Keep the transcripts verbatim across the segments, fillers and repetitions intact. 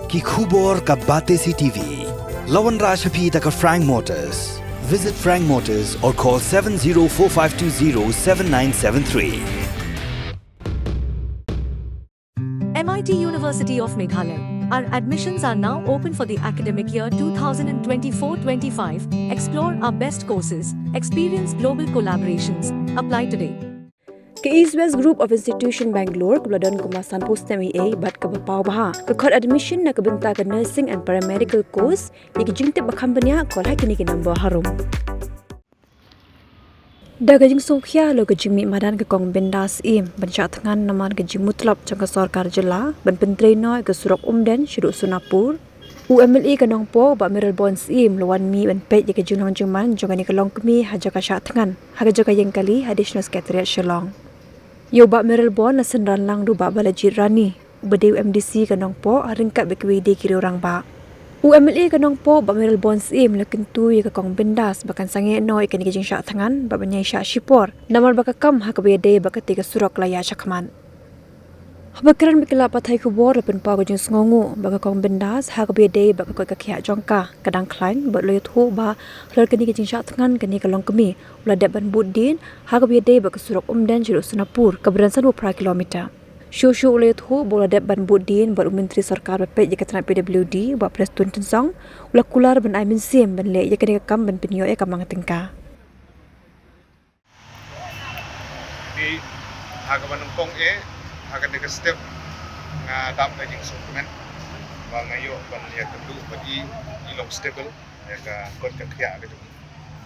Ki khubor ka Batesi T V. La wanrah sha phi da ka Frank Motors. Visit Frank Motors or call seven zero four five two zero seven nine seven three. M I T University of Meghalaya. Our admissions are now open for the academic year two thousand twenty-four twenty-five. Explore our best courses, experience global collaborations. Apply today. Ka East West Group of Institution Bangalore, kaba la don kumba sanphew snem eiei bad kaba paw bha, ka khot admission na ka bynta ka nursing and paramedical course. Ïa ki jingtip ba kham bniah, call ha kine ki number harum. Da ka jingsngewkhia halor ka jingmih madan ka Kong Bindas Syiem ban shah thngan namar ka jingmutlop jong ka sorkar jylla ban pyntrei noh ïa ka surok Umden shaduh Sonapur, u M L A ka Nongpoh, Bah Mayralborn Syiem, la wan mih ban peit ïa ka jinglong jingman jong kane ka longkmie ha jaka shah thngan ha ka jaka ïeng kali ha Additional Secretariat Shillong. Ïa u Bah Mayralborn la synran lang da u Bah Balajied Rani, uba dei u M D C ka Nongpoh, ha ryngkat bad kiwei de ki riew rangbah. U M L A ka Nongpoh, Bah Mayralborn Syiem, la kyntu ïa ka Kong Bindas ba kan sangeh noh ïa kane ka jingshah thngan bad ban ïaishah shipor, namar ba ka kam ha kaba ïadei bad katei ka surok la ïaid shakhmat. Haba kren bad ki lad pathai khubor, la pynpaw ka jingsngewnguh ba ka Kong Bindas ha kaba ïadei bad ka koit ka khiah jong ka, ka dang khlaiñ bad la ïathuh ba halor kane ka jingshah thngan kane ka longkmie u la dep ban bud dien ha kaba ïadei bad ka surok Umden shaduh Sonapur, kaba don sanphew phra kilometer. Shuh shuh u la ïathuh ba u la dep ban bud dien bad u Myntri Sorkar ba peit ïa ka tnat P W D, Bah Prestone Tynsong, u la kular ban ai mynsiem ban leh ïa kane ka kam ban pynïoh ïa ka mang tyngka. Te ha kaba nyngkong eh, ha kane ka step, nga dap ka jingsngewkmen ba nga ïoh ban ïakynduh bad i, i long stable ïa ka kot ka khiah ka jong i.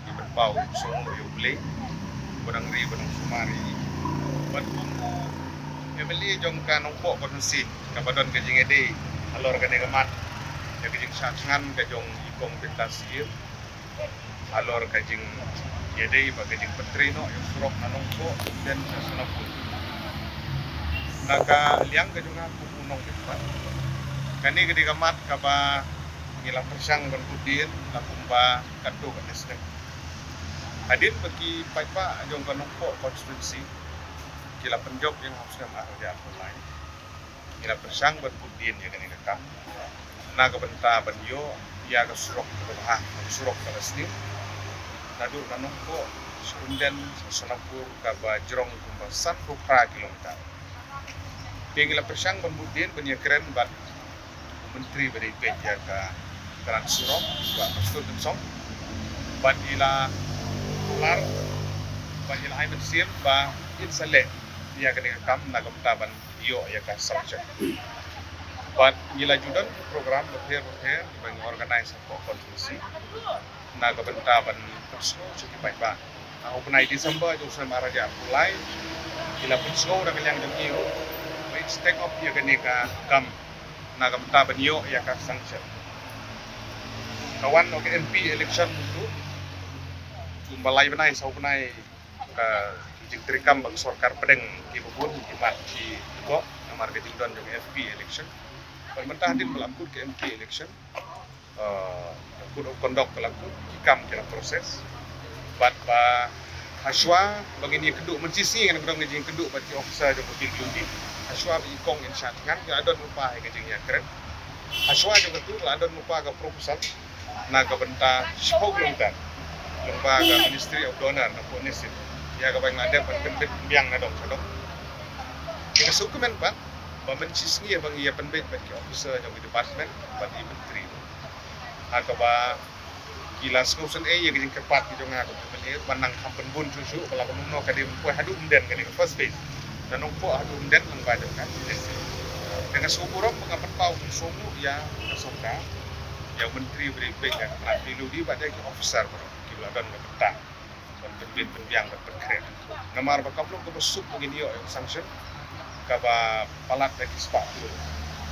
Ki pynpaw sngewbha ïa U Blei, ba dang ri ba dang sumar ïa i. Bad kum u M L A jong ka Nongpoh constituency, kaba don ka jingïadei halor kane ka mat ïa ka jingshah thngan ka jong i Kong Bindas Syiem halor ka jingïadei bad ka jingpyntrei noh ïa u surok na Nongpoh Umden sha Sonapur. Na ka liang ka jong nga kum u nongmihpat, kane ka dei ka mat kaba ngi la pyrshang ban bud dien la kumba katto katne snem. Hadien ba ki paidbah jong ka Nongpoh constituency ki la pynjop ïa nga ha u snem ar hajar arphew lai, ngi la pyrshang ban bud dien ïa kane ka kam na ka bynta ban ïoh ïa ka surok kaba bha, ka surok kaba sniew, naduh na Nongpoh sha Umden sha Sonapur, kaba jrong kumba sanphew phra kilometer. Te ngi la pyrshang ban bud dien ban ïakren bad u Myntri ba dei peit ïa ka tnat surok, Bah Prestone Tynsong, bad i la kular bad i la ai mynsiem ba in sa leh ïa kane ka kam na ka bynta ban ïoh ïa ka sanction. Bad ngi la ju don ki program bapher bapher ba ngi organise hapoh constituency na ka bynta ban pynsngew sha ki paidbah. Ha u bnai December jong u snem ar hajar arphew lai, ngi la pynsngew da ka liang jong ngi ruh ba in sa take up ïa kane ka kam na ka bynta ban ïoh ïa ka sanction. Ka wan noh ka M P election mynta, kumba lai bnai saw bnai ka jingtreikam ba ka sorkar pdeng kiba bun ki mat ki jukok namar ka jingdon jong M P election. Bad mynta hadien ba la kut ka M P election, eh, ka code of conduct ka la kut, ki kam ki la process. Bad ba hashwa ba ngin ïakynduh, mynshisngi ngan ïakynduh, ngin ïakynduh bad ki officer jong ka P W D. Hashwa ba i kong in shah thngan, ka la don lypa ha ka jingïakren. Hashwa jong katu ka la don lypa ka proposal na ka bynta shiphew kilometer lyngba ka Ministry of DoNER na Port Nessie, ïa kaba ngi la dep ban pynbit pynbiang na dong sha dong. Ïa ka sngewkmen pat ba mynshisngi ba ngi ïa pynbit bad ki officer jong ki department bad i myntri, ha kaba ki la sngewsynei ïa ka jingkyrpad ka jong nga kum u M L A ban nang kham pynbun shuh shuh, ba la kumno ka dei ban poi haduh Umden, kane ka first phase. Na Nongpoh haduh Umden lyngba jong ka. Te nga sngewburom ba nga pynpaw sngewbha ïa ka sorkar, ïa u myntri ba dei peit ïa ka tnat P W D bad ïa ki officer baroh kiba la don ka bynta ban pynbit pynbiang ban pynkhreh. Namar ba kam long kaba suk ba ngin ïoh ïa ka sanction kaba palat da ki spah tur,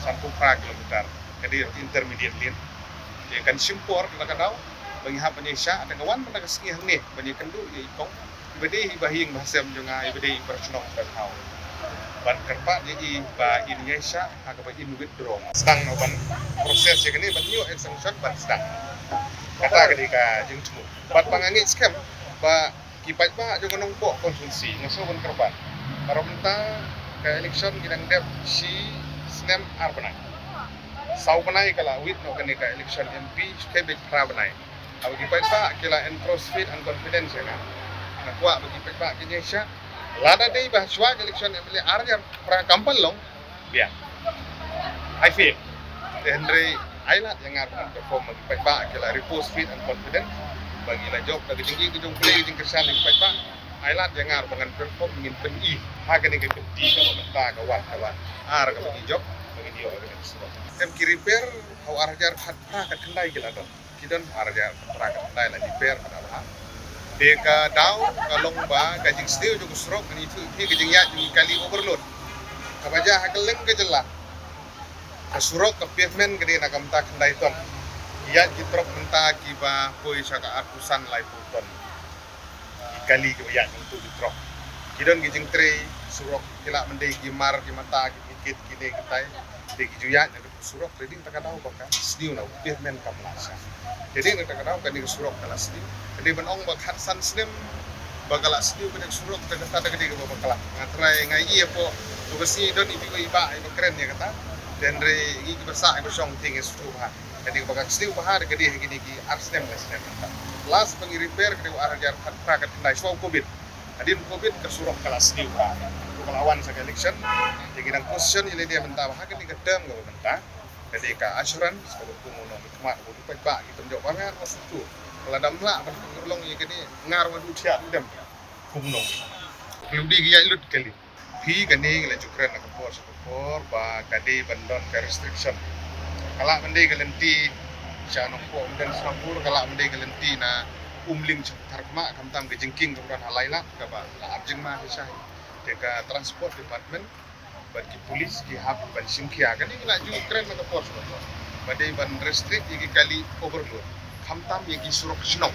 sanphew phra kilometer, ka dei intermediate lane. Te kan shim por la ka daw ba ngi hap ban ïaishah, te nga wan mynta ka sngi hangne ban ïakynduh ïa i kong, iba dei iba ha ïing ba ha sem jong nga, iba dei i para shnong para thaw, ban kyrpad ïa i ba in ïaishah ha kaba in withdraw. Sdang noh ban process ïa kane ban ïoh ïa ka sanction ban sdang. Kata ka dei ka jingthmu. Bad ba nga ngeit skhem ba ki paidbah jong ka Nongpoh constituency, nga sngew ban kyrpad, baroh mynta ka election ngi dang dep shi snem ar bnai. Saw bnai ka la wit noh kane ka election M P, shu khe beit phra bnai. Haba ki paidbah ki la enforce faith and confidence ïa nga. Nga kwah ba ki paidbah ki jingshisha. Lada dei ba shuwa ka election M L A ar hajar phra kam pat long, biang. I fail. Te hynrei ai lad ïa nga ruh ban perform ba ki paidbah ki la repose faith and confidence. Ba ngi la jop da ka jingïeit ka jong U Blei, ka jingkyrshan ïa ki paidbah. Ai lad ïa nga ruh ba ngan perform, ngin pyni ha kane ka kynti kaba mynta, ka wad kaba ar kaba ngi jop, ba ngin ïoh ïa kane ka surok. Em, ki repair ha u ar hajar khatphra khatkhyndai ki la don. Ki don ar hajar khatphra khatkhyndai la repair kata bha. Te ka daw ka long ba ka jingsniew jong ka surok, ngan ïathuh ïa phi ka jingïaid jong ki kali overload. Kaba jia ha kylleng ka jylla, ka surok, ka pavement ka dei na ka bynta khyndai ton. Ïaid ki trok mynta kiba poi sha ka arphew san laiphew ton. Ki kali kiba ïaid nangtu ki trok. Ki don ki jingtrei surok, ki lah ban dei ki mar, ki mata, ki bukit, kine kitai. Te ki ju ïaid na ka surok, te dei na kata ka daw ba ka sniew, na u pavement kam lah shai. Te dei na kata ka daw kane ka surok ka la sniew. Ka dei ban ong ba khatsan snem ba ka la sniew kane ka surok, te kata ka dei kaba bakla. Nga trai, nga ïohi hapoh kaba sniew don iwei iwei iba iba kren ïa kata. Te hynrei ngi kiba sah iba shong te ngi sngewthuh bha. Ka dei kaba ka sniew bha, ka dei ha kine ki ar snem lai snem. Last ba ngi repair ka dei u ar hajar khatphra khatkhyndai, shuwa u Covid. Hadien Covid ka surok ka la sniew bha. Ka la wan sa ka election. Te ngi dang position ïa lade mynta ba ha kane ka term kaba mynta, ka dei ka assurance kaba kum u nongmihkhmat, kaba u paidbah ki pynjop ba nga ruh nga sngewthuh. Lada ym lah ban pynurlong ïa kane, nga ruh nga duh thiah duh dem. Kum u nong. Ka lut, dei ki ïaid lut kali. Phi, kane ngi la ju kren na ka por sha ka por ba ka dei ban don ka restriction. Ka lah ban dei ka lynti sha Nongpoh, Umden, Sonapur, ka lah ban dei ka lynti na Umling sha Tharkhmah, khamtam ka jingkieng kaba don ha Lailad kaba la ap jingma hi shai. Te ka transport department bad ki police ki hap ban shim khia. Kane ngi la ju kren na ka por sha ka por ba dei ban restrict ïa ki kali overload, khamtam ïa ki surok shnong.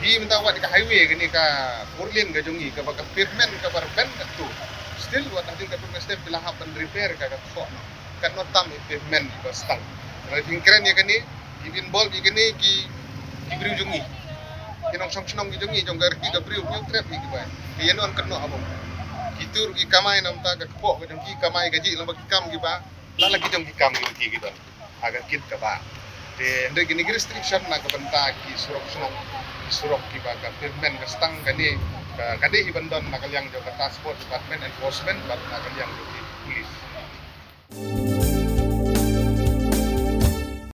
Phi, mynta wat ka highway kane ka four lane ka jong ngi kaba ka pavement kaba rben katto. Still wat hadien katto katne snem phi la hap ban repair ka, ka khoh noh. Katno tam i pavement iba stang. Hynrei phi kren ïa kane, ki involve ïa kane ki, ki briew jong ngi. Ki nongshong shnong ki jong ngi, jong ka riti ka briew, ki trep ïa kiba. Ki ïa non katno abang. Kito ruh ki kamai namar ka kpoh ka jong ki, kamai kajih lem bad ki kam kiba la la ki jong ki kam kiba ki, ki don ha ka kit kaba. Te hynrei kine ki restriction na ka bynta ki surok shnong, ki surok kiba ka pavement ka stang, kane ka, ka dei hi ban don na ka liang jong ka transport department, enforcement, bad na ka liang jong ki police.